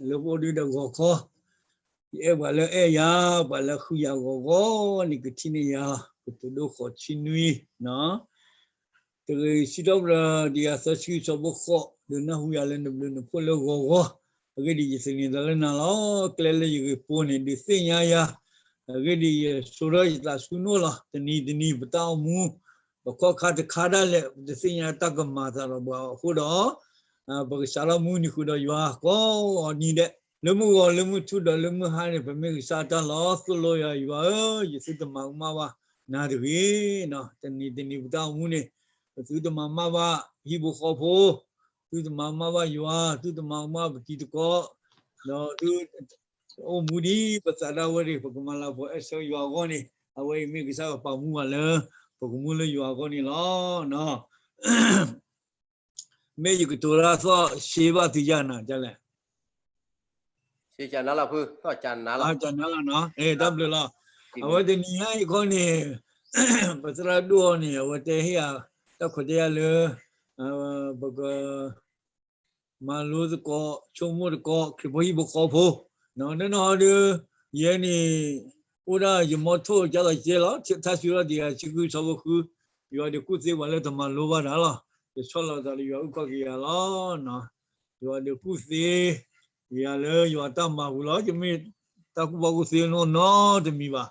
လၢပအိၣ်ဒုးဒီးဂီၤခီ, ယအဲၣ်ပှၤလၢအဲၣ်ယၤ, ပှၤလၢဃုယၤဂီၤဂီၤန့ၣ် ကထံၣ်န့ၢ်ယၤလီၤ. ကတိၤဒိဃိးဆံနွံ တဂ့ၤစံးထီၣ်ပတြၢၤ တကယၤသၢဆံ ဆၢဖိဃိး, ဒုးနၢ်ဟူယၤလၢနဘျုးနဖှိၣ်လၢဂီၤဂီၤ, အဂ့ၢ်ဒ်အံၤ, ယသန့ၤသးလၢနၤလီၤ. ကျဲလၢယဂ့ၤပိန့ၣ် ဒုးသ့ၣ်ညါယၤ, အဂ့ၢ်ဒ်အံၤ, ယဆိထီၣ်ယသးဆူနအိၣ်လီၤ. တနံၤတနံၤပတၢ်အိၣ်မူ, ပခီၣ်ခါတခါဒၣ်လဲာ် ပတသ့ၣ်ညါတၢ်ကမၤအသးဒီးပှၤအဃိဒီး, ပကစးထီၣ်မူနံၤဃုာ်ဒီးယွၤကိးနံၤဒဲး, လၢမုၢ်ဂီၤလၢမုၢ်ထူၣ်ဒီးလၢမုၢ်ဟါန့ၣ် ပမ့ၢ်ကစၢ်တၢ်လီၤ. သိၣ်လိယၤယွၤဧၢ, ယသုတမၤကမၣ်ဘၣ်နၤတဂ့ၤ. တနံၤတနံၤပတၢ်အိၣ်မူန့ၣ် ပသုတမၤကမၣ်ဘၣ်ဟံၣ်ဖိဃီဖိ, သုတမၤကမၣ်ဘၣ်ယွၤ, သုတမၤကမၣ်ပတံၤသကိး, ဒီးသု အိၣ်မူဒ်ပသးဒၣ်ဝဲတဂ့ၤ. ပကမၤလၤကပီၤအဲၣ်ဆၢယွၤအဂီၢ်န့ၣ်, အဝဲအံၤမ့ၢ်ကစၢ်ယွၤပာ်မူပှၤလၢ ပကမူလၢယွၤအဂီၢ်န့ၣ်လီၤ. မ့ၢ်ယကတိၤတၢ်သီၣ်ရှဲဘၣ်သုယၤနၤဒ်လဲၣ်. နလီၤ, တၢ်ဘျုးလီၤ. အဝဲတနံၤညါအံၤခီန့ၣ်, ပသရၣ်ဒိၣ်အီၤန့ၣ် အဝဲတဲဟ့ၣ်ယၤ တၢ်ခွဲးတၢ်ယာ်လၢ ပက မၤလိသကိး ဆိကမိၣ်သကိး ခရံာ်ဖိဟံၣ်ဖိဃီဖိ, နီၢ်နီၢ်ဒီး ယဲန့ၣ် အိၣ်ဒၣ်ယမီထိၣ်ကၢ်သိးကဲလီၤ. ထါစံးထီၣ်တကယၤခံဆံဃု ဆၢဖိဃု, ယွၤဒုးကူၣ်သ့ပှၤလၢတမၤလိဘၣ်တၢ်လီၤ. ယဆီၣ်လီၤသးဒီးယွၤအုၣ်ကီၢ်က့ၤယၤလီၤ. ယွၤဒုးကူၣ်သ့ယၤလၢယွၤတၢ်မၤပူၤလီၤ. ယမ့ၢ်တၢ်ကူၣ်ဘၣ်ကူၣ်သ့နီတမံၤဘၣ်.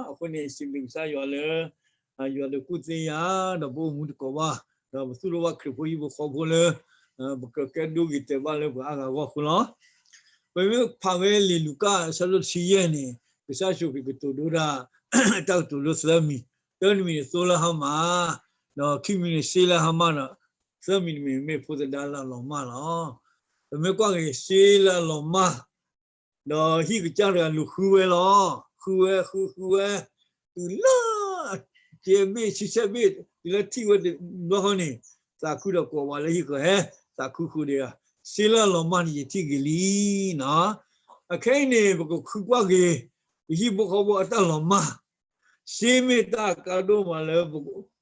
အဃိန့ၣ် စံးဘျုးကစၢ်ယွၤလၢ ယွၤဒုးကူၣ်သ့ယၤ ဒီးပအိၣ်မူသကိးဘၣ်, ဒီးပသူၣ်ထီၣ်ဘၣ်ခရံာ်ဖိဟံၣ်ဖိဃီဖိလၢ ပကကဲဒိဂ့ၤတဲာ်ဘၣ်လၢပှၤအါဂၤအဂီၢ်အဃိလီၤ. ပမ့ၢ်ဖးဝဲလံာ်လူၤကၣ်အဆၢဒိၣ်တဆံယဲၢ်န့ၣ် ကစၢ်ယ့ၣ်ၡူးခရံာ်ကတိၤဒိဒၣ် တၢ်ကတိၤဒိသၢမံၤ, တၢတမံၤန့ၣ်သိလၢဟါမၢ်, ဒီးခံမံၤန့ၣ်စ့လၢဟါမၢ်ဒီး သၢမံၤတမံၤမ့ၢ်ဖိသဒါလၢအလီၤမၢ်လီၤ. ပမ့ၢ်ကွၢ်က့ၤစ့လၢအလီၤမၢ် ဒီးဟံၣ်ကစၢ်တဂၤလူၤဃုဝဲလီၤ. ဃုဝဲ ဃု ဃုဝဲ, တုၤလၢ ကဲဘ့ၣ်ဆံဆဲဘ့ၣ် တုၤလၢထံၣ်ဝဲတဘျီဃီန့ၣ် သးခုဒီးကိးပှၤလၢဟံၣ်ဃီဟဲ, သးခုဃုာ်ဒီး စ့လၢအလီၤမၢ်န့ၣ် ယထံၣ်ဂ့ၤလံနီၤ. အခဲအံၤန့ၣ် ပကဃုကွၢ်က့ၤ ပဟံၣ်ဖိဃီဖိအတၢ်လီၤမၢ်, စ့မ့ၢ်တၢ်ကါဒိၣ်မးလၢပ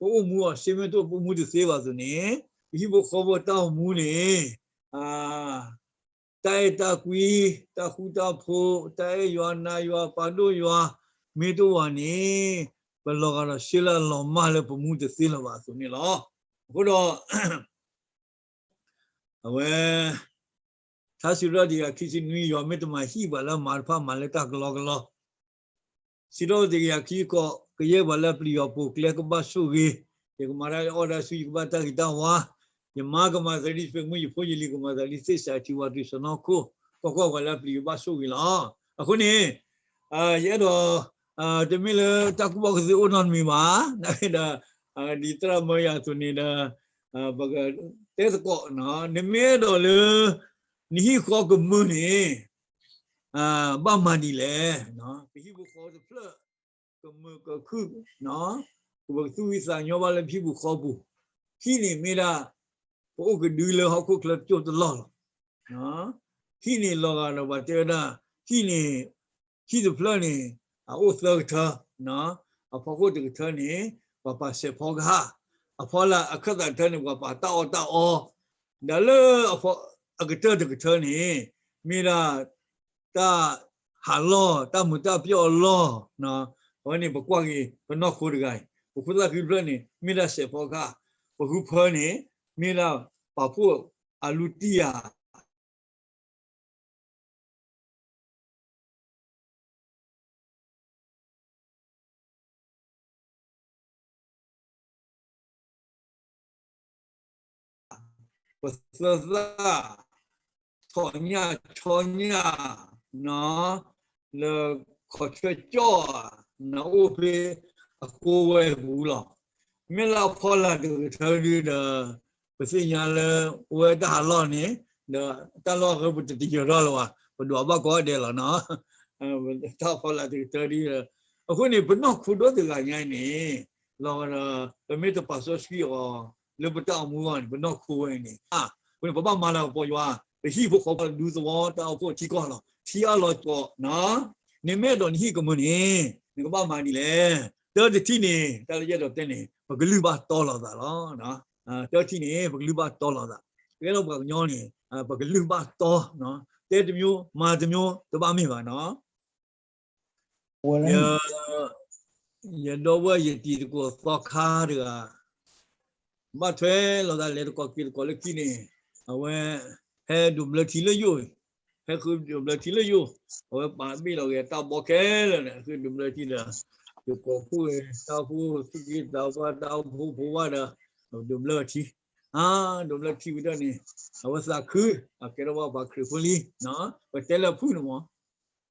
အိၣ်မူအီၤ, စ့မ့ၢ်တအိၣ်မူတသ့ဘၣ်အသိးန့ၣ် ပဟံၣ်ဖိဃီဖိအတၢ်အိၣ်မူန့ၣ် တၢ်အဲၣ်တၢ်ကွံ, တၢ်ဃူတၢ်ဖိး, တၢ်အဲၣ်ယွၤနၤယွၤပာ်ဒိၣ်ယွၤ မ့ၢ်တအိၣ်ဘၣ်န့ၣ် ပလီၤဂာ်ဒီးစ့လၢအလီၤမၢ်လၢပမူတသ့လၢၤဘၣ်အသိးန့ၣ်လီၤ. အဃိဒီး အဝဲ ထါစံးထီၣ်တကယၤခံဆံနွံ ယွၤမ့ၢ်တမၤဟံၣ်ပှၤလၢအမၤတဖၣ်မၤလၢတၢ်ကလီကလီ စံးထီၣ်တကယၤခံဆံဃိး ကယဲၢ်ပှၤလၢအပျံၤယွၤပိာ်ကျဲကဘၣ်ဆိၣ်ဂ့ၤ, ယကမၤတၢ်လၢအီၣ်တၢ်ဆူ ယကဘၣ်တၢ်ဂ့ၤတၢ်ဝါ, ယမါကမၤသးဒ်စပံးမုၢ် ယဖိယလံၤကမၤသးဒ်သ့ၣ်စးထံဝါ တုၤစီၢ်နီၤခိၣ်, ကွၢ်ကွၢ်ပှၤလၢအပျံၤယွၤဘၣ်ဆိၣ်ဂ့ၤလီၤ. အဃိန့ၣ် ယအဲၣ်ဒိး တမ့ၢ်လၢတၢ်ကူၣ်ဘၣ်ကူၣ်သ့အိၣ်နီတမံၤဘၣ်, နာ်က့ဒီး ဒ်သရၣ်မၢယၤအသိးန့ၣ်ဒီး ပကတဲသကိး, နမ့ၢ်အဲၣ်ဒိးလၢ နဟံၣ်ဃီကမုာ်န့ၣ် ဘၣ်မၤဒ်လဲၣ်. ပဟံၣ်ဖိဃီတဖျၢၣ် ကမုာ်ကခုၣ်, ပကသူၣ်ဝံသးညီဘၣ်လၢပဟံၣ်ပူၤဃီပူၤ, ဟံၣ်န့ၣ်မ့ၢ်ဒၣ် ပအိၣ်ကဒုလၢဟီၣ်ခိၣ်ချၢတကၠိၢ်တလီၢ်လီၤ. ဟံၣ်န့ၣ်လီၤဂာ်ဒီးပှၤတဲဝဲဒၣ် ဟံၣ်န့ၣ် ဟံၣ်တဖျၢၣ်န့ၣ် အအိၣ်သၢကထၢ, အဖီခိၣ်တကထၢန့ၣ် ပှၤပာ်စဲးဖီကဟၣ်, အဖီလာ်အခၢၣ်သးတထၢန့ၣ် ပှၤပာ်တၢ်အီၣ်တၢ်အီ, ဒီးလၢအကတၢၢ်တကထၢန့ၣ် မ့ၢ်ဒၣ် တၢ်ဟးလီၢ် တၢ်မုာ်တၢ်ပျီၣ်အလီၢ်, အဝဲန့ၣ်ပကွၢ်က့ၤ ပနီၢ်ခိတဂၤအံၤ ပဖိသၣ်ခံဖျၢၣ်န့ၣ် မ့ၢ်ဒၣ်စဲးဖီကဟၣ်, ပဃုဖၢန့ၣ် မ့ၢ်ဒၣ်ပာ်ဖှိၣ်အလူတံၢ်ဧါ ပသၢသၣ် ထီၣ်ညၣ်ဆီညၣ် လၢခီၣ်ဆၢကၠီၣ် နအိၣ်ဖဲအကိးဝဲပူၤလီၤ. မ့ၢ်လၢအဖီလာ်တကထၢဒုဒီး ပသ့ၣ်ညါလၢ အဝဲတၢ်ဟးလီၢ်န့ၣ် ဒီးတၢ်လီၢ်အဃၢပတတယၢၤထီၣ်လၢၤဘၣ်, ပဒွးဘၣ်ကိးဂၤဒဲးလီၤနီၤ. တၢ်ဖီလာ်တကထၢဒုဒီး အဃိန့ၣ် ပနီၢ်ခိဒီတဂၤညါအံၤန့ၣ် လီၤဒီး ပမ့ၢ်တပာ်စီဆှံအီၤ လၢပတၢ်အိၣ်မူအဂီၢ်န့ၣ် ပနီၢ်ခိဝဲအံၤန့ၣ် အဃိန့ၣ် ပဘၣ်မၤလၤကပီၤယွၤ ပဟံၣ်ဖိဃီဖိဒူသဝီတၢ်အိၣ်ဖှိၣ်ထံကီၢ်လီၤ. ထံအါလီၤကီးနီၤ, နမ့ၢ်အဲၣ်ဒိးနဟံၣ်ကမုာ်န့ၣ် နကဘၣ်မၤဒ်လဲၣ်. တၢတထံၣ်န့ၣ် တၢ်လၢယအဲၣ်ဒိးတဲန့ၣ် ပကလုၢ်ဘၣ်တီလိာ်သးလီၤ. တၢတထံၣ်န့ၣ် ပကလုၢ်ဘၣ်တီလိာ်သး, ပအဲၣ်ဒိးပှၤကညီန့ၣ် ပကလုၢ်ဘၣ်တီနီၤ. တဲတမျိုး မၤတမျိုး တဘၣ်မ့ၢ်ဘၣ်နီၤ. ယ ယဒီပုၢ်ဝဲၢ်ယတံၤသကိးသီခါတဂၤ ဘၣ်ထွဲလိာ်သးလဲၤသကိးက့ၤသကိးလၢခံန့ၣ် အဝဲ ဟဲဒိးဘျၢထံလၢယိၣ်, ဟဲဃုဒိးဘျၢထံလၢယိၣ်, အဝဲပာ်ဘ့ၣ်လီၤက့ၤတၢ်ဘီခဲလၢာ်န့ၣ် ဃုဒိးဘျၢထံဒီး ယကိးဖှိၣ်တၢ်အိၣ်ဖှိၣ်သူၣ်က့သးပှၢ်တၢ်အိၣ်ဖှိၣ်ဖိဝဲဒီး ဒိးဘျၢထံ, အါ ဒိးဘျၢထံဝံၤဒီးန့ၣ် အဝဲသးခု အကဲထီၣ်ဘၣ်ပှၤခရံာ်ဖိလံ, ပတဲလၢအဖုၣ်န့ၣ်မး,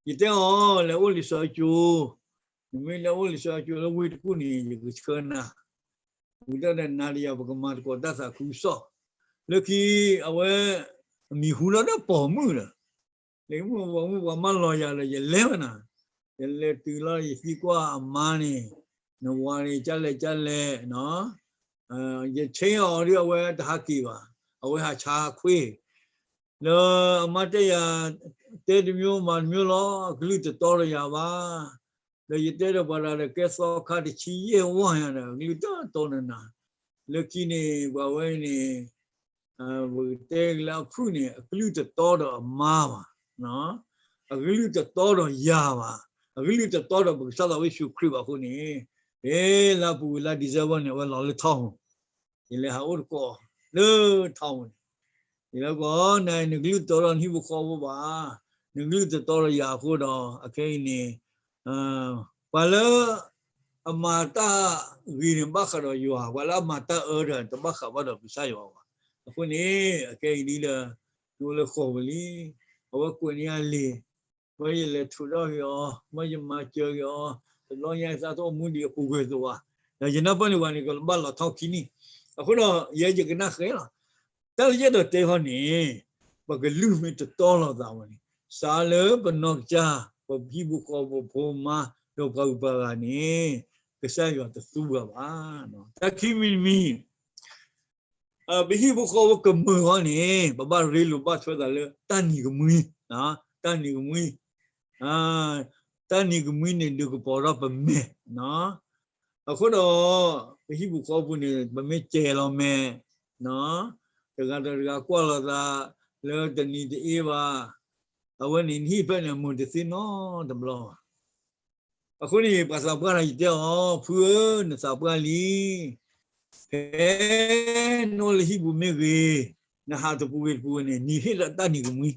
ယတဲအီၤ လဲၤအိၣ်လံာ်စီဆှံကၠိ, နမ့ၢ်လဲၤအိၣ်လံာ်စီဆှံကၠိလၢဝ့ၢ်တကူၣ်န့ၣ် ယကဆှၢနၤ, ဝံၤဒီးနၤဒီးယၤ ပကမၤသကိးတၢ်သးခုကစီၣ်, လၢခံ အဝဲ အမံၤဟူထီၣ်ဒီးပိာ်မုၣ်ဒီး လၢမုၢ်ပိာ်မုၣ်ပှၤမၢလီၤယၤဒီး ယလဲၤဝဲနၤ, ယလဲၤတုၤလီၤယသံကွၢ်အမါန့ၣ်, နဝၤန့ၣ် ကလဲၣ်ကလဲၣ်နီၤ, ယဆ့အီၤဒီးအဝဲတဟးက့ၤဘၣ်, အဝဲဟးဆါဟးခွ့ ဒီးအမါတဲယၤ တဲတမျိုးမၤတမျိုးလီၤ, အကလုၢ်တတီဒီးယၤဘၣ်, ဒီးယတဲဒီးပှၤတဂၤဒီး ကဲသီခါတဆံယဲၢ်ဝီညါဒီး အကလုၢ်တတီဒီးနၤ, လၢခံန့ၣ် ပှၤဝဲန့ၣ် ပကတဲလၢအဖုၣ်န့ၣ် အကလုၢ်တတီဒီးအမါဘၣ်, အကလုၢ်တတီဒီးယၤဘၣ်, အကလုၢ်တတီဒီးပကစၢ်သးဝဲယ့ၣ်ၡူးခရံာ်ဘၣ်အဃိန့ၣ်, ဖဲလါပူၤဝံၤလါ December န့ၣ် အဝဲလီၤလၢထီမူၤ, ယလဲၤဟးအိၣ်သကိးလၢထီမူၤန့ၣ်, ယလဲၤကိးနၤ နကလုၢ်တတီဒီးနဟံၣ်ဖိဃီဖိဘၣ်, နကလုၢ်တတီဒီးယၤအဃိဒီး အခဲအံၤန့ၣ် ပှၤလၢ အမၤတၢ်ဂ့ၤန့ၣ် ဘၣ်ဃးဒီးယွၤ, ပှၤလၢအမၤတၢ်အၢဒီး တဘၣ်ဃးဘၣ်ဒီးကစၢ်ယွၤဘၣ်. အဃိန့ၣ် အခဲအံၤဒ်ဒီး နအိၣ်လၢဃိာ်ပူၤလံ, အဝဲကွဲးန့ၢ်ယၤလံာ်, မ့ၢ်ယလဲၤထုးထီၣ်က့ၤအီၤ, မ့ၢ်ယမၤစၢၤက့ၤအီၤ, တဘျီညါအသးတအိၣ်မူဒံးအပူၤကွံာ်သ့ၣ်ဧါ, ဒီးယနၢ်ပၢၢ်န့ၣ် ပှၤန့ၣ်ကဘၣ်လီၤထီၣ်ခံနံၣ်, အဃိဒီး ယဲယကနၣ်ဃဲလီၤ. တၢ်လၢယအဲၣ်ဒိးတဲခီန့ၣ် ပကလုၢ်မ့ၢ်တတီလိာ်သးဝဲန့ၣ် စးလၢပနီၢ်ကစၢ် ပဟံၣ်ဖိဃီဖိ ပဖိမါ ဒီးပှၤဂုၤပှၤဂၤန့ၣ် ကစၢ်ယွၤတသူဘၣ်ဘၣ်. တၢ်ခံမံၤတမံၤ ပဟံၣ်ဖိဃီဖိကမၢအီၤန့ၣ် ပဘၣ်ရ့လိာ်ဘၣ်ထွဲသးလၢတၢ်နံၤကမှံ, တၢ်နံၤကမှံ, တၢ်နံၤကမှံန့ၣ် ဒုးကပီၤထီၣ်ပမဲာ်, အဃိဒီး ပဟံၣ်ဖိဃီဖိန့ၣ် ပမ့ၢ်စဲးလီၤမဲာ်, တဂၤဒီးတဂၤကွၢ်လိာ်သး လၢတနံၤတအ့ဘၣ်, အဝဲန့ၣ် နဟံၣ်ဖဲန့ၣ် အမုာ်တသ့နီတဘျီဘၣ်. အဃိန့ၣ် ပှၤသးပှၢ်တဂၤ ယတဲအီၤ, ဖုဧၢ, နသးပှၢ်လံ, ဖဲ နအိၣ်လၢဟံၣ်ပူၤမ့ၢ်ဂ့ၤ, နဟးတပူၤဂ့ၤတပူၤဂ့ၤန့ၣ် နဟ့ၣ်လီၤတၢ်နံၤကမှံ,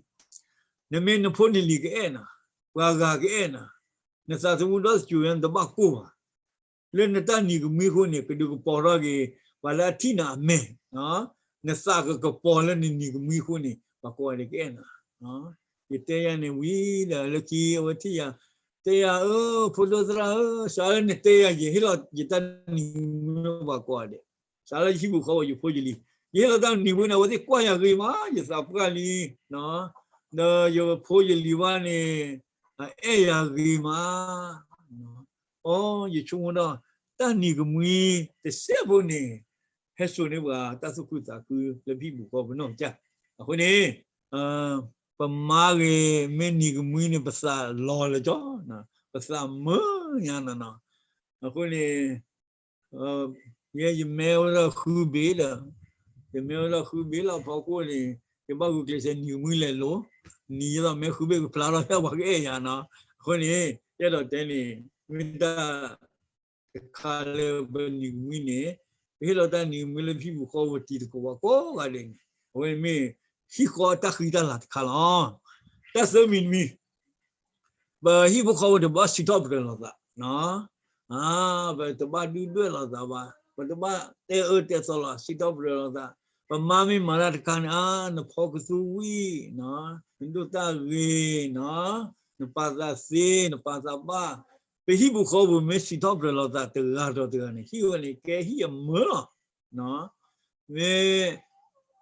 နမ့ၢ်နဖိနလံၤကအဲၣ်နၤ, ပှၤဂၤကအဲၣ်နၤ, နသးသမူဒီသကိးညါ နတဘၣ်ကိၢ်ဘၣ်. လၢနတၢ်နံၤကမှံအဃိန့ၣ် ကဒုးကပီၤထီၣ်က့ၤ ပှၤလၢအထံၣ်နၤအမဲာ်, နသးကကပီၤလၢနနံၤကမှံအဃိန့ၣ် ပှၤကိးဂၤဒဲးကအဲၣ်နၤ. ယတဲယၤန့ၣ်ဝံၤဒီး လၢခံအဝဲထံၣ်ယၤ, တဲယၤဧၢ, ဖိဒိၣ်သရၣ်ဧၢ, စးလၢနတဲယၤ ယဟ့ၣ်လီၤယတၢ်နံၤကမှံ ပှၤကိးဂၤဒဲး, စးလၢယဟံၣ်ပူၤဃီဝဲ ယဖိယလံၤ, ယဟ့ၣ်လီၤတၢ်နံၤကမှံန့ၣ် အဝဲသ့ၣ်ကွၢ်ယၤဂ့ၤမး, ယသးပှၢ်လံ, ဒီးယဖိယလံၤဘၣ်န့ၣ် အအဲၣ်ယၤဂ့ၤမး. အိ, ယဆိကမိၣ်ဒီး တၢ်နံၤကမှံတစဲးဖိန့ၣ် ဟဲစိာ်န့ၢ်ပှၤတၢ်သူၣ်ခုသးခုလၢပဟံၣ်ပူၤဃီပနီၢ်ကစၢ်. အဃိန့ၣ် ပမါဂ့ၤ မ့ၢ်နံၤကမှံန့ၣ် ပသးလီၤလၢကၠီ, ပသးမုာ်ညါနီၤနီၤ. အဃိန့ၣ် ယဲယမဲဝဲဒၣ်ဃုဘ့ၣ်ဒီး, ယမဲဝဲဒၣ်ဃုဘ့ၣ်လၢဖီခိၣ်န့ၣ် ယဘၣ်ဂုာ်ကျဲးစၢးနံၤကမှံလဲၤလိၤ, နံၤယဲသိးမဲဃုဘ့ၣ်ကဖျါထီၣ်ဖဲပှၤကအဲၣ်ယၤနီၤ. အဃိန့ၣ် ယအဲၣ်ဒိးတဲန့ၣ် မ့ၢ်တၢ်တခါလၢပနံၤကမှံန့ၣ် ပဟ့ၣ်လီၤတၢ်နံၤကမှံလၢပဟံၣ်ပူၤဃီပတံၤသကိးပှၤကိးဂၤဒဲးန့ၣ် အဝဲမ့ၢ်ဟံၣ်ဃီအတၢ်ဃံတၢ်လၤတခါလီၤ. တၢ်သၢမံၤတမံၤ ပဟံၣ်ဖိဃီဖိတဘၣ်စံးထီၣ်ပတြၢၤလိာ်သး, ပတဘၣ်ဒုၣ်ဒွဲၣ်လိာ်သးဘၣ်, ပတဘၣ်တဲအၢတဲသီလီၤ, စံးထီၣ်ပတြၢၤလိာ်သး. ပမါမ့ၢ်မၤတၢ်တခါန့ၣ် အါ နဖီကသူဝံၣ်, နဒိၣ်တၢ်ဂ့ၤ, နပာ်သးသ့, နပာ်သးဘၣ်. ပဟံၣ်ပူၤဃီပူၤမ့ၢ်စံးထီၣ်ပတြၢၤလိာ်သးတဂၤဒီးတဂၤန့ၣ် ဟံၣ်ဝဲန့ၣ် ကဲဟံၣ်အမၢလီၤ. မ့ၢ်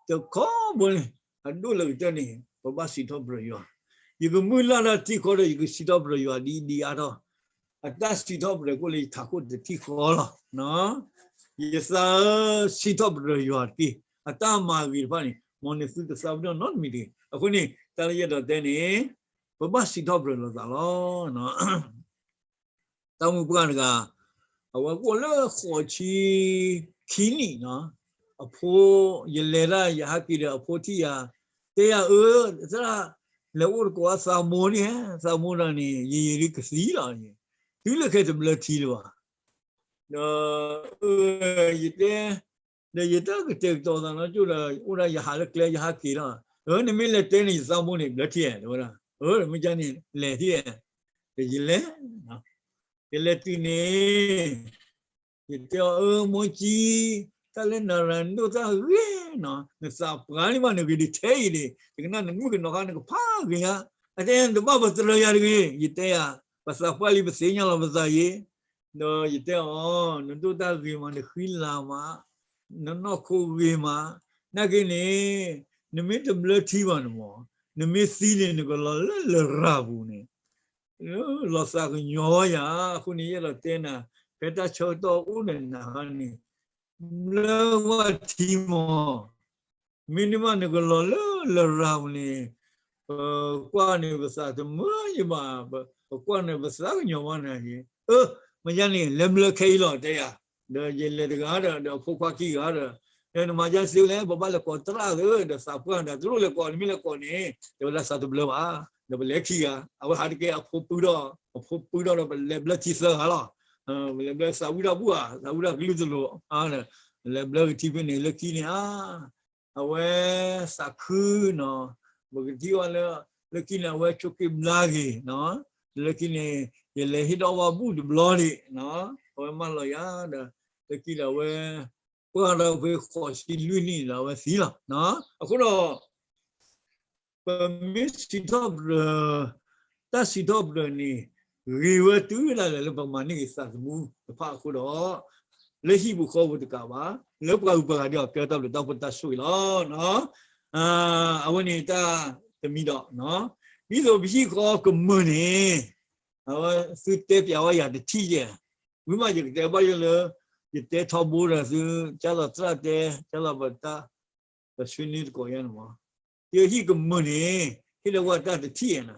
တခီဘိန့ၣ် အဒိၣ်လၢကတၢၢ်န့ၣ် ပဘၣ်စံးထီၣ်ပတြၢၤယွၤ. ယကမုၢ်လၢ်တၢ်တထံၣ်ဃီဒီး ယကစံးထီၣ်ပတြၢၤယွၤဒ်အံၤဒ်အါထီၣ်, အတၢ်စံးထီၣ်ပတြၢၤကအိၣ်လၢယထးခိၣ်တထံၣ်ဃီလီၤ. ယသးဧၢ, စံးထီၣ်ပတြၢၤယွၤတက့ၢ်. အတၢ်မၤဂ့ၤတဖၣ်န့ၣ် မ်နသုတသးပ့ၤနီၣ်နီတမံၤတဂ့ၤ. အဃိန့ၣ် တၢ်လၢယအဲၣ်ဒိးတဲန့ၣ် ပဘၣ်စံးထီၣ်ပတြၢၤလိာ်သးလီၤ. တၢ်မုၣ်ပှၢ်တဂၤ အဝဲကအိၣ်လၢဃိးဆံခံနံၣ်နီၤ, အဖိ, ယလဲၤတၢ်ယဟးက့ၤဒီးအဖိထံၣ်ယၤ, တဲယၤအၢ, သရၣ်, လဲၤအိၣ်တကိးအသးမိၢ်န့ၣ်, သးမိၢ်ဒီးန့ၣ် ယယံာ်ဒ်ကသံလီၤ, တုၤလၢခဲတဘျၢထံလၢၤဘၣ်. ဒီး ယတဲ, ဒီးယတၢ်ကတဲာ်ကတီၤသးနီကၠိၣ်ဒီး အိၣ်ဒၣ်ယဟးလၢကျဲ ယဟးက့ၤလီၤ. နမ့ၢ်လဲၤတဲန့ၣ် ယသးမိၢ်န့ၣ် ဘျၢထံဧါ တဲဝဲဒၣ်. မ့ၢ်ကန့ၣ် လဲၤထံဧါ, ဒီးယလဲၤ, ယလဲၤတုၤန့ၣ် ယတဲအီၤ အၢ မိၢ်ကံ, တၢ်လၢနရၤဒိၣ်တၢ်ဂ့ၤနီၤ, နသးပှၢ်လံမး နဂ့ၤဒံးထဲအံၤန့ၣ် ယကနၣ်နမုၣ်ကနီၤဃါ နကဖးဂ့ၤညါ, အတဲ နတဘၣ်ပတြၢၤယၤတဂ့ၤ, ယတဲယၤ, ပသးပှၢ်လံ ပသ့ၣ်ညါလီၤပသးယ့, ဒီးယတဲအီၤ နဒိၣ်တၢ်ဂ့ၤမး နဃံလၤမး, နနီၢ်ခိဂ့ၤမး, နာ်က့န့ၣ် နမ့ၢ်တဘျၢထံဘၣ်န့ၣ်မး, နမ့ၢ်သံန့ၣ် နကလီၤလၢလရာ်ပူၤန့ၣ် လီၤသးကညီၤဝဲယၤ, အဃိန့ၣ် ယအဲၣ်ဒိးတဲနၤ ဖဲတၢ်ဆၢကတီၢ်အိၣ်ဒီးနၤန့ၣ် ဘျၢဝဲထံမး, မ့တမ့ၢ်နကလီၤလၢလရာ်ပူၤန့ၣ် ပကွၢ်န့ၣ်ပသးတမုာ်ယဘၣ်, ပကွၢ်န့ၣ်ပသးကညီၤဘၣ်နၤယ့, အၢ မ့ၢ်ယါန့ၣ် လဲၤဘျၢခဲအံၤလီၤ တဲယၤ, ဒီးယလဲၤတဂၤဒီး ဒီးအဖိခွါခံဂၤဒီး ဒီးနမၤယါစ့လဲၣ် ပဘၣ်လဲၤကိးတြၢ်သၢ ဒီးသးပှၢ်ဒီး တလိၣ်လဲၤကိး နမ့ၢ်လဲၤကိးန့ၣ် တဲဝဲဒၣ်သးတဘျၢဘၣ်, ဒီးပလဲၤခံဂၤ, အဝဲဟးတက့ၢ်အဖိပုၢ်ဒီး အဖိပုၢ်ဒီး ဒီးပလဲၤဘျၢထံသၢဂၤလီၤ, ပလဲၤဘျၢသးဝံၣ်တၢ်ဘူၣ်ဧါ, သးဝံၣ်တၢ်ကလုၢ်တလိၤ, လဲၤဘျၢကထံဖဲန့ၣ် လၢခံန့ၣ်ဧါ အဝဲသးခုနီၤ, ပကထံၣ်အီၤလၢ လၢခံန့ၣ် အဝဲဆိးက့ဘျါဂ့ၤနီၤ, လၢခံန့ၣ် ယလဲၤဟ့ၣ်ဒီးဝဲဘူၣ်တဘျီဒံးနီၤ, အဝဲမၢလီၤယၤဒီး လၢခံဒီးအဝဲ ပှၢ်ဒီးဖဲဃိးဆံလွံၢ်နံၣ်ဒီးအဝဲသံလီၤ. အဃိဒီး ပမ့ၢ်စံးထီၣ်ပတြၢၤ တၢ်စံးထီၣ်ပတြၢၤန့ၣ် ဂ့ၤဝဲတုၤဒၣ်လဲာ်လၢပကမၤန့ၢ်က့ၤသးသမူတဖၣ်အဃိဒီး လၢဟံၣ်ပူၤဃီပူၤတကးဘၣ် လၢပှၤဂုၤပှၤဂၤဒ်အီၤ ကဲတၢ်ဘျုးတၢ်ဖှိၣ်တၢ်ဆိၣ်ဂ့ၤလီၤ. အဝဲန့ၣ်တၢ်တမံၤဒီး ဒ်သိးပဟံၣ်ဃီကမုာ်န့ၣ် အဝဲသုတဲပျးဝဲယၤတထံၣ်ယဲၢ်, ဝံၤမးယကတဲဘၣ်ယဲၢ်လၢ ယတဲထီဘိဒီးသု ကၢ်လီၤသရၣ်တဲ ကၢ်လီၤပတၢ် ပဆွေးနွေးတကိးယဲၢ်န့ၣ်မး, ယဟံၣ်ကမုာ်န့ၣ် ဟ့ၣ်လီၤဝဲတၢ်တထံၣ်ယဲၢ်နၤ ဟံ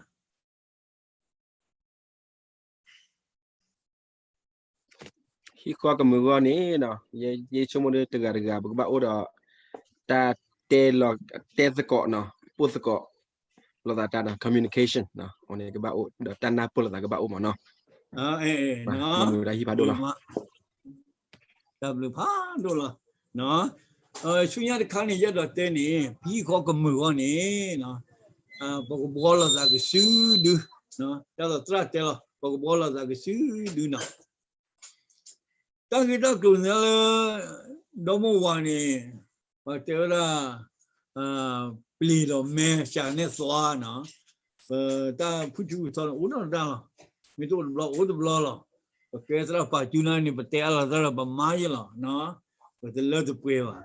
ၣ်ဃီကမုာ်ဂီၢ်န့ၣ် ယဆိကမိၣ်ဒီးတဂၤတဂၤ ပကဘၣ်အိၣ်ဒီး တၢ်တဲလီၤတဲသကိးနီၤ ပိၢ်သကိး လိာ်သးတၢ်နီၤ communication န့ၣ်ကဘၣ်အိၣ် ဒီးတၢ်နၢ်ပၢၢ်လိာ်သးကဘၣ်အိၣ်မးနီၤ, မ့ၢ်ဝဲဒၣ်ဟံၣ်ဖးဒိၣ်လီၤ. တၢ်ဘျုးဖးဒိၣ်လီၤ. ဆူညါတခါန့ၣ် ယအဲၣ်ဒိးတဲန့ၣ် ပဟံၣ်ဃီကမုာ်ဂီၢ်န့ၣ် ပကဘှီလိာ်သးကစုဒု, တၢ်လီၤသရၣ်တဲလီၤ ပကဘှီလိာ်သးကစုဒုနီၤ. တၢ်ဂ့ၢ်တၢ်ကျိၤန့ၣ်လၢ ဒီမိၢ်ဝၤန့ၣ် ပှၤတဲဝဲဒၣ် ပျ့ၤဒီးမဲစးနဲၣ်သွါနီၤ, ပတၢ်ဖုၣ်ထူၣ်ထီန့ၣ် အိၣ်ဒီးတၢ်လီၤ, မ့ၢ်တအိၣ်တဘျီအိၣ်တဘျီလီၤ. ပကဲသရၣ်ပာ်စုန့ၣ် ပတဲအါလီၤသရၣ်ဒီးပမါယဲၢ်လီၤ, ပတလၢတပှဲၤဘၣ်.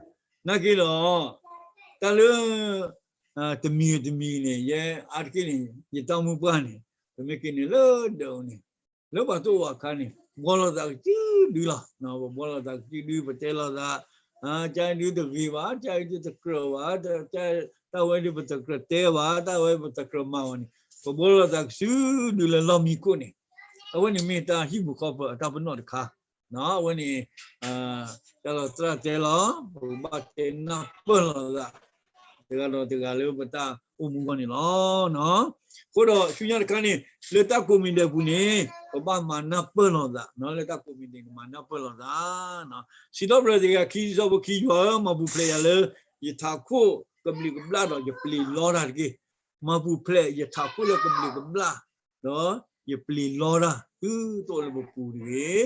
နာ်က့ဒီး တၢ်လၢ တမံၤတမံၤန့ၣ် ယဲအါတက့ၢ်န့ၣ် ယတၢ်မုၢ်ပှၢ်န့ၣ် ပမ့ၢ်က့ၤန့ၣ်လၢဒၢးန့ၣ် လၢပှၤတအိၣ်အခါန့ၣ် ဘှီလိာ်သးကစုဒုလီၤ. ပဘှီလိာ်သးကစုဒု ပတဲလိာ်သး ကၢ်ဒုတဂ့ၤဘၣ်, ကၢ်ဒုတကြၢးဘၣ်, တၢ်ဝဲဒုပတကြၢးတဲဘၣ်, တၢ်ဝဲပတကြၢးမၤဘၣ်န့ၣ် ပဘှီလိာ်သးကစုဒုလၢလီၢ်မံခိၣ်န့ၣ် အဝဲန့ၣ်မ့ၢ်တၢ်ဟံၣ်ပူၤဃီပူၤအတၢ်ပနီၣ်တခါ အဝဲန့ၣ် တၢ်လီၤသရၣ်တဲလီၤ ပကဘၣ်တဲနၢ်ပၢၢ်လိာ်သး တဂၤဒီးတဂၤလၢပတၢ်အိၣ်မူအဂီၢ်န့ၣ်လီၤ. အဃိဒီးဆူညါတခါန့ၣ် လၢတၢ်ကိးမံၤဒဲးပူၤန့ၣ် ပဘၣ်မၤနၢ်ပၢၢ်လိာ်သး, လၢတၢ်ကိးမံၤဒဲးန့ၣ် မၤနၢ်ပၢၢ်လိာ်သး စံးထီၣ်ပတြၢၤတကယၤခံဆံ ဆၢဖိခံ ယွၤဧၢ မၤပူၤဖျဲးယၤလၢ ယထးခိၣ်ကဘျံးကဘျၣ်ဒီးယပျ့ၤလီတၢ်တက့ၢ်. မၤပူၤဖျဲးယထးခိၣ်လၢကဘျံးကဘျၣ် ဒီးယပျ့ၤလီတၢ် သုတအိၣ်လၢပပူၤတဂ့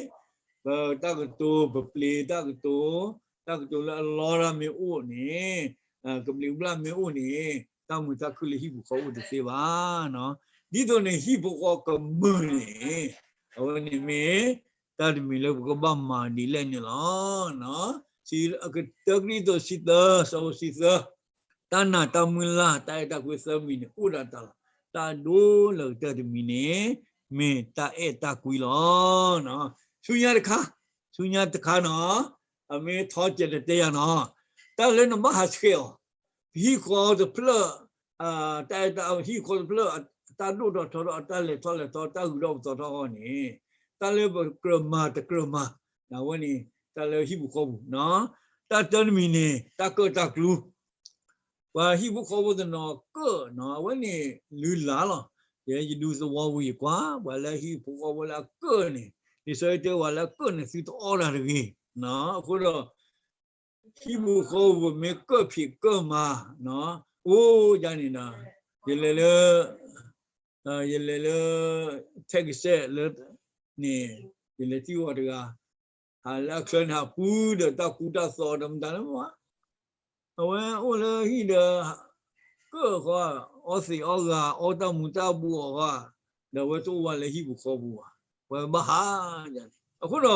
ၤ. ပတၢ်ကတိၤ ပပျ့ၤတၢ်ကတိၤ, တၢ်ကတိၤလၢအလီတၢ်မ့ၢ်အိၣ်န့ၣ် ကဘျံးကဘျၣ်မ့ၢ်အိၣ်န့ၣ် တၢ်မုာ်တၢ်ခုၣ်လၢဟံၣ်ပူၤဃီအိၣ်တသ့ဘၣ်. ဒ်သိးန့ၣ် ဟံၣ်ဖိဃီကမုာ်န့ၣ် အဝဲန့ၣ်မ့ၢ် တၢ်တမံၤလၢပကဘၣ်မၤဒ်လဲၣ်န့ၣ်လီၤ. စံး ကတၢၢ်ကရံၣ်သူး ဆံသၢ ဆၢဖိဆံသၢ တၢ်နာ် တၢ်မုၢ်လၢ် တၢ်အဲၣ်တၢ်ကွံသၢမံၤန့ၣ် အိၣ်ဒၣ်တၢ်လီၤ. တၢ်ဒိၣ်လၢကတၢၢ်တမံၤန့ၣ် မ့ၢ်တၢ်အဲၣ်တၢ်ကွံလီၤ. ဆူညါတခါ, ဆူညါတခါနီၤ, အမ့ၢ်ထီၣ်ကဲးတတဲယၤနီၤ, တၢ်လၢနဘၣ်ဟးဆှဲးအီၤ, ပဟံၣ်ဃီတဖျၢၣ်, တၢ်အဲၣ်တၢ် ဟံၣ်ဃီတဖျၢၣ် တၢ်ဒိၣ်ထီၣ်ထီထီၣ် တၢ်လဲၤထီၣ်လဲၤထီ တၢ်ဂုၤထီၣ်ပသီထီၣ်အဂီၢ်န့ၣ်, တၢ်လၢပကြၢးမၤတကြၢးမၤ, အဝဲန့ၣ် တၢ်လၢဟံၣ်ပူၤဃီပူၤ, တၢ်တၢတမံၤန့ၣ် တၢ်ကၢၣ်တၢ်ကျူ ပှၤဟံၣ်ဖိဃီဖိတနီၤကၢၣ်နီၤ အဝဲန့ၣ်လုၢ်လၢ်လီၤ. ယဲယဒူသဝီပူၤယကွၢ် ပှၤလၢဟံၣ်ဖိဃီဖိလၢအကၢၣ်န့ၣ် လံာ်စီဆှံတဲပှၤလၢအကၢၣ်န့ၣ် သုတအီၣ်တၢ်တဂ့ၤ. အဃိဒီး ဟံၣ်ဖိဃီဖိမ့ၢ်ကၢၣ်ဖံးကၢၣ်မၤ အိၣ်ဒ်န့ၣ်ဒီး ယလဲၤလၢ ယလဲၤလၢ ထဲကစဲးလၢန့ၣ် ယလဲၤထံၣ်ဝဲတဂၤ ဟးလၢအချၢန့ၣ် ဟးပူၤဒီးတၢ်ကူတၢ်သိးဒီးမတၤလၢမး အဝဲအိၣ်လၢဟံၣ်ဒီး ကၢၣ်ဃီ အီသံးအီဂၤ အီတၢ်မူၤတၢ်ဘှီးအီၤဃီ ဒီးအဝဲတအိၣ်ဘၣ်လၢဟံၣ်ပူၤဃီပူၤဘၣ် ပှၤဘၣ်ဟးန့ၣ် အဃိဒီး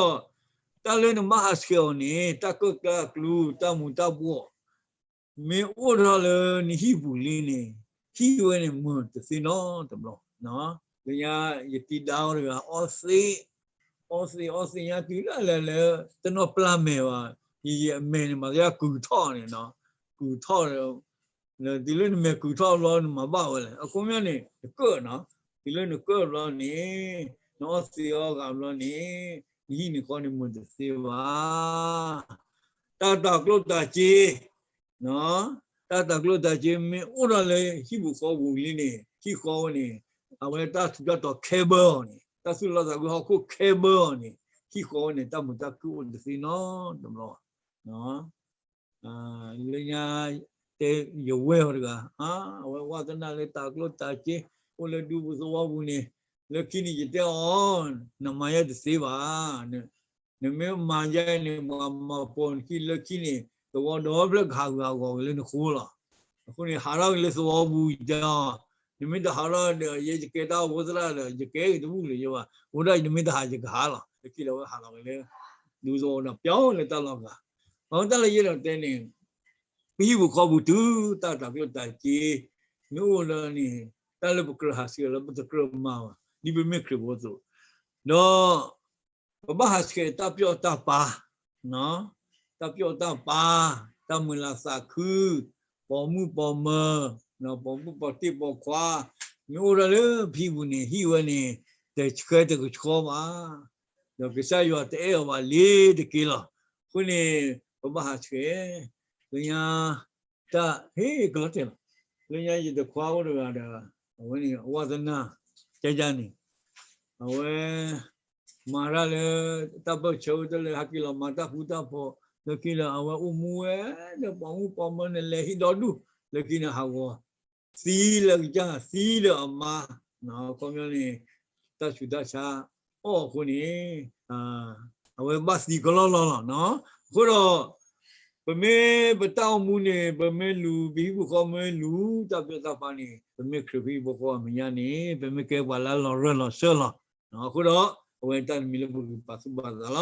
တၢ်လၢနဘၣ်ဟးဆှဲးအီၤန့ၣ် တၢ်ကၢၣ်ကျါအကျူ တၢ်မူၤတၢ်ဘှီး မ့ၢ်အိၣ်ထီၣ်လၢနဟံၣ်ပူၤလံန့ၣ် ဟံၣ်ဝဲန့ၣ်မုာ်တသ့နီတဘျီ. လၢညါ ယတံၤဒါအီၤတဂၤ အီသံး အီသံး အီသံးညါတုၤလၢလဲၤလၢ တနီၣ်ပျၢ်မဲာ်ဘၣ် ယယဲအမဲာ်န့ၣ် မၤသးယါကုၤထီၣ်န့ၣ်နီၤ ကုၤထီၣ် တုၤလၢနမဲာ်ကုၤထီၣ်ဘျီ နမၤဘၣ်ဝဲလဲၣ်. အခီပညီန့ၣ် နကၢၣ်နီၤ တုၤလၢနကၢၣ်ဘျီန့ၣ် နအီသံးအီဂၤဘျီန့ၣ် နဟံၣ်န့ၣ်ဃီန့ၣ်မုာ်တသ့ဘၣ်. တၢ်တၤကျိၣ်တၤစ့ တၢ်တၤကျိၣ်တၤစ့မ့ၢ်အိၣ်ထီၣ်လၢဟံၣ်ပူၤဃီပူၤလံန့ၣ် ဟံၣ်ဃီဝဲန့ၣ် အဝဲတၢ်ထူးတၢ်တီၤခဲဘၢအီၤန့ၣ် တၢ်သူၣ်လီသးကွံဟီၣ်ခိၣ်ခဲဘၢအီၤန့ၣ် ဟံၣ်ဃီဝဲန့ၣ် တၢ်မုာ်တၢ်ခုၣ်အိၣ်တသ့နီတဘျီဘၣ်. လၢညါ တဲယဝဲၢ်အီၤတဂၤ အဝဲဝါသနာလၢတၤကျိၣ်တၤစ့ အိၣ်လၢဒူပူၤသဝီပူၤန့ၣ် လၢခံန့ၣ်ယတဲအီၤ နမၤယဲတသ့ဘၣ် နမ့ၢ်မၤယဲန့ၣ် ပှၤမၤပိာ်နခံလၢခံန့ၣ် သဝီဒီဖျၢၣ်ကဟးဂူာ်ဟးဂီၤက့ၤလၢနဃိလီၤ. အဃိန့ၣ် ဟးထီၣ်က့ၤလၢသဝီပူၤယတဲအီၤ နမ့ၢ်တဟးထီၣ်ဒီး ယဲယကဲတၢ်အိၣ်ဖှိၣ်သရၣ်ဒီး ယကဲက့ၤတဘူၣ်လၢၤယဘၣ် အိၣ်ဒၣ်နမ့ၢ်တဟးယကဟးလီၤ. လၢခံဒီးအဝဲဟးလီၤက့ၤလၢ ဒူသဝီဒီးပျီလၢတၢ်လီၢ်ဂၤ အတၢ်လၢယအဲၣ်ဒိးတဲန့ၣ် ပဟံၣ်ပူၤဃီပူၤတုၤတၢ်တၤကျိၣ်တၤစ့ မ့ၢ်အိၣ်လၢန့ၣ် တၢ်လၢပကြၢးဟးဆှဲးလၢပတကြၢးမၤဘၣ် ဒ်ပမ့ၢ်ခရံာ်ဖိအသိး ဒီး ပဘၣ်ဟးဆှဲးတၢ်ပျီၣ်တၢ်ပၤ တၢ်ပျီၣ်တၢ်ပၤ တၢ်မုာ်လၤသးခု ပိာ်မုၣ်ပိာ်မၢၤ ပိာ်မုၣ်ပိာ်တ့ၢ်ပိာ်ခွါ မ့ၢ်အိၣ်ဒၣ်လၢပဟံၣ်ပူၤန့ၣ် ဟံၣ်ဝဲန့ၣ် တဆှဲတကဆှီဘၣ် ဒီးကစၢ်ယွၤတအဲၣ်အီၤဘၣ်လ့ၤတက့ၢ်လီၤ. အဃိန့ၣ် ပဘၣ်ဟးဆှဲး လၢညါ တၢ်ဟ့ၣ်ကလီၤတဲာ်လီၤ. လၢညါယတခွါအိၣ်တဂၤဒီး အဝဲန့ၣ်အဝါသနၢ် ကဲယါန့ၣ် အဝဲ မၤတၢ်လၢ တၢ်ပၢၢ်ဆၢဝဲတလဲၤ ဟဲက့ၤလီၤမၤတၢ်ဃူတၢ်ဖိး လၢခံလၢအဝဲအိၣ်မူဝဲဒီးပိာ်မုၣ်ပိာ်မၢၤန့ၣ် လဲၤဟံၣ်ဒီဒူၣ် လၢခံန့ၣ်ဟးဂီၤ သံလၢကစၢ် သံဒီးအမါ အခီပညီန့ၣ် တၢ်ဆူးတၢ်ဆါအီၣ်အဃိန့ၣ် အဝဲဘၣ်သံကလီၢ်လီၢ်လီၤ. အဃိဒီး ပမ့ၢ်ပတၢ်အိၣ်မူန့ၣ် ပမ့ၢ်လူၤ ပဟံၣ်ဖိဃီမ့ၢ်လူၤ တၢ်ပျီၢ်တၢ်ပၤန့ၣ် ပမ့ၢ်ခရံာ်ဖိဟံၣ်ဖိဃီဖိအမဲာ်ညါန့ၣ် ပမ့ၢ်ကဲပှၤလၢအလီၤရၢၢ်လီၤစၢၢ်လီၤ. အဃိဒီး အဝဲတၢ်တမံၤလၢပကပာ်သူၣ်ပာ်သးလီၤ.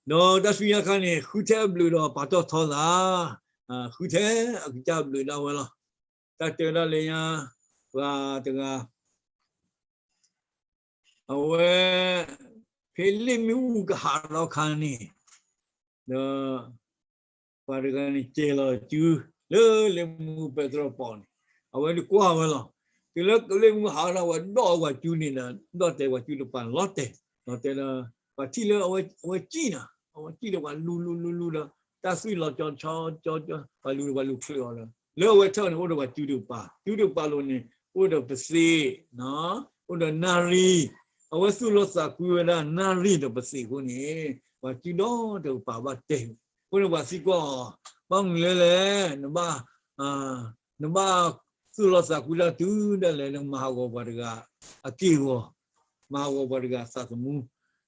ဒီးတၢ်ဆူညါခါန့ၣ် ဃုထဲအဘျုးဒီးပာ်တီၢ်ထီသး, ဃုထဲအကစၢ်ဘျုးဒၣ်ဝဲလီၤ. တၢ်တဲဝဲဒၣ်လၢညါ ပှၤတဂၤ အဝဲ ဖဲလ့ၣ်မ့ၣ်အူကဟးထီၣ်ခါန့ၣ် ဒီး ပှၤတဂၤန့ၣ် စဲၤလီၤစု လၢလ့ၣ်မ့ၣ်အူပဲတြီပီၤန့ၣ် အဝဲဒုးကွၢ်ဝဲလီၤ. တုၤလၢလ့ၣ်မ့ၣ်အူဟးထီၣ် အဝဲဒိးဝဲစုန့ၣ်ဒီး ဒိးတဲဝဲစုတပၤလီၤတဲာ်, ဒီးတဲလၢ ပှၤထံၣ်လၢ အဝဲစံၣ်နီၤ, အဝဲစံၣ်ဒီးပှၤလူၤလူၤလူၤလူၤဒီး တၢ်သွံၣ်လီၤကၠီကၠီကၠီကၠီ ပှၤလူၤဒီးပှၤလူၤချုးအီၤလၢ လၢအဝဲထၢၣ်န့ၣ် အိၣ်ဒီးပှၤစုတကပၤ, စုတကပၤလိၤန့ၣ် အိၣ်ဒီးပသ့ၣ်, အိၣ်ဒီးနၣ်ရံၣ်, အဝဲသူၣ်လီသးကွံဝဲဒၣ်နၣ်ရံၣ်ဒီးပသ့ၣ်အဃိန့ၣ် ပှၤစုဒီတကပၤဘၣ်တဲာ်, အဃိန့ၣ်ပှၤသံကွၢ်အီၤ, ဘၣ်မနုၤလဲၣ်လဲၣ်, နဘၣ် နဘၣ်သူၣ်လီသးကွံတၢ်တုၤဒၣ်လဲာ် နမၤဟးဂီၤပှၤတဂၤအက့ၢ်အဂီၤ, မၤဟးဂီၤပှၤတဂၤအသးသမူ,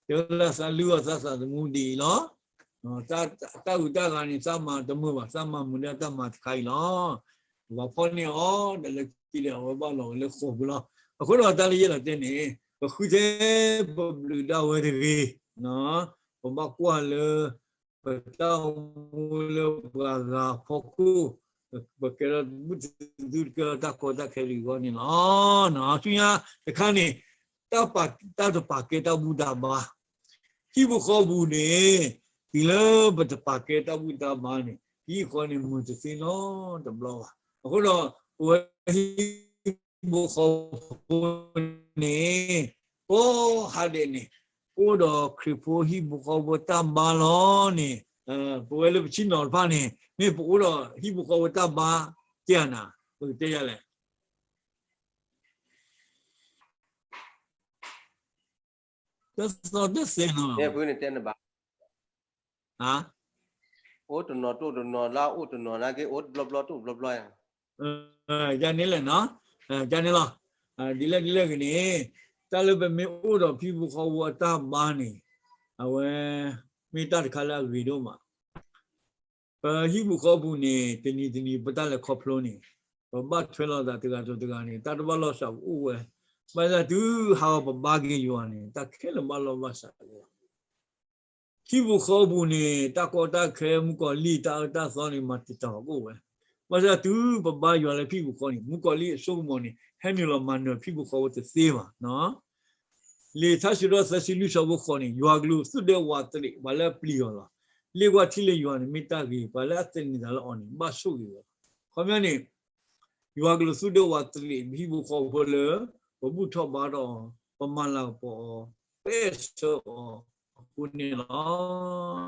တဲဝဲဒၣ်သးလုၢ်အီၤသးသးသမူဒ်အံၤလီၤ. တၢ်အုးတၢ်ဂၤန့ၣ် သးမၤတမုာ်ဘၣ်, သးမၤမုာ်ဒၣ်တၢ်မၤတခါအံၤလီၤ. ပှၤဖီၣ်န့ၢ်အီၤ ဒီးလၢခံဒီး အဝဲဘၣ်လီၤဝဲလၢဃိာ်ပူၤလီၤ. အဃိဒီးတၢ်လၢယအဲၣ်ဒိးတဲန့ၣ် ပဃုထဲပဘျုးဒၣ်ဝဲတဂ့ၤ, ပဘၣ်ကွၢ်လၢ ပတၢ်အိၣ်မူလၢပှၤဂၤအဖီခိၣ်, ပကဲထီၣ်တဘူၣ်တသုတကဲထီၣ်တၢ်ကီတၢ်ခဲတဂ့ၤအဂီၢ်န့ၣ်လီၤ. ဆူညါတခါန့ၣ် တၢ်ပာ်, တၢ်တပာ်ကဲတၢ်ဘူၣ်တၢ်ဘါ, ဟံၣ်ဖိဃီဖိပူၤန့ၣ် တုၤလၢပတပာ်ကဲတၢ်ဘူၣ်တၢ်ဘါန့ၣ် ပဟံၣ်ဃီန့ၣ်မုာ်တသ့နီတဘျီဘၣ်. အဃိဒီး ပဝဲ ဟံၣ်ဖိဃီဖိန့ၣ် ကိးဟါဒဲးန့ၣ် အိၣ်ဒီးခရံာ်ဖိဟံၣ်ဖိဃီဖိတၢ်ဘါလီၤန့ၣ် ပဝဲလၢပဆ့ၣ်နီၤတဖၣ်န့ၣ် မ့ၢ်ပအိၣ်ဒီးဟံၣ်ဖိဃီဖိတၢ်ဘါ ကဲဧါနၤ, ပကတဲယၤလဲၣ်. တၢ်သီတၢ်သဲနီၤ, အိၣ်တနီၤတအိၣ်တနီၤ လၢအိၣ်တနီၤနာ်က့ အိၣ်တဘျီဘျီတအိၣ်ဘျီဘျီဧါ. ယၤန့ၣ်လဲၣ်နီၤ, ယၤန့ၣ်လီၤ. ဒ်လဲၣ်ဒ်လဲၣ်ဂ့ၤန့ၣ် တၢ်လၢပမ့ၢ်အိၣ်ဒီးဟံၣ်ဖိဃီဖိအတၢ်ဘါန့ၣ် အဝဲ မ့ၢ်တၢ်တခါလၢအဂ့ၤဒိၣ်မး. ပဟံၣ်ဖိဃီဖိပူၤန့ၣ် တနံၤတနံၤပတၢ်လဲၤခီဖျိန့ၣ် ပဘၣ်ထွဲလိာ်သးတဂၤဒီးတဂၤန့ၣ် တၢ်တဘၣ်လိာ်စးအိၣ်ဝဲ, ဘၣ်ဆၣ်တုၤဟးဂီၤပဘါက့ၤယွၤန့ၣ် တၢ်ခဲလၢာ်ဘၣ်လိာ်ဘၣ်စးလီၤ. ဟံၣ်ဖိဃီဖိပူၤန့ၣ် တၢ်ကီတၢ်ခဲ မုၣ်ကီၤလံၢ်တၢ်အၢတၢ်သီန့ၣ် မၤတံာ်တာ်အီၤကအိၣ်ဝဲ, ဘၣ်ဆၣ်တုၤပဘါယွၤလၢဟံၣ်ဖိဃီန့ၣ် မုၣ်ကီၤလံၢ်အစိကမီၤန့ၣ် ဟဲနုာ်လီၤမၤနၢၤဟံၣ်ဖိဃီဖိတသ့ဘၣ်. လံာ်ထါစံးထီၣ်ပတြၢၤ သၢဆံလွံၢ် ဆၢဖိဃိးန့ၣ် ယွၤကလူးသူၣ်ဒဲဝးတရံး ပှၤလၢအပျံၤအီၤလီၤ. လ့ၣ်ဝၣ်ထံၣ်လၢယွၤန့ၣ်မ့ၢ်တၢ်ဂ့ၤ, ပှၤလၢအသန့ၤသးလၢအီၤန့ၣ် ဘၣ်ဆိၣ်ဂ့ၤဝဲလီၤ. ခီပညီန့ၣ် ယွၤကလူးသူၣ်ဒဲဝးတရံး ပဟံၣ်ဖိဃီဖိလၢ ပဘူၣ်ထီၣ်ဘါထီၣ်အီၤ, ပမၤလၤကပီၤအီၤ, ပအဲၣ်ဆၢအီၤအဃိန့ၣ်လီၤ.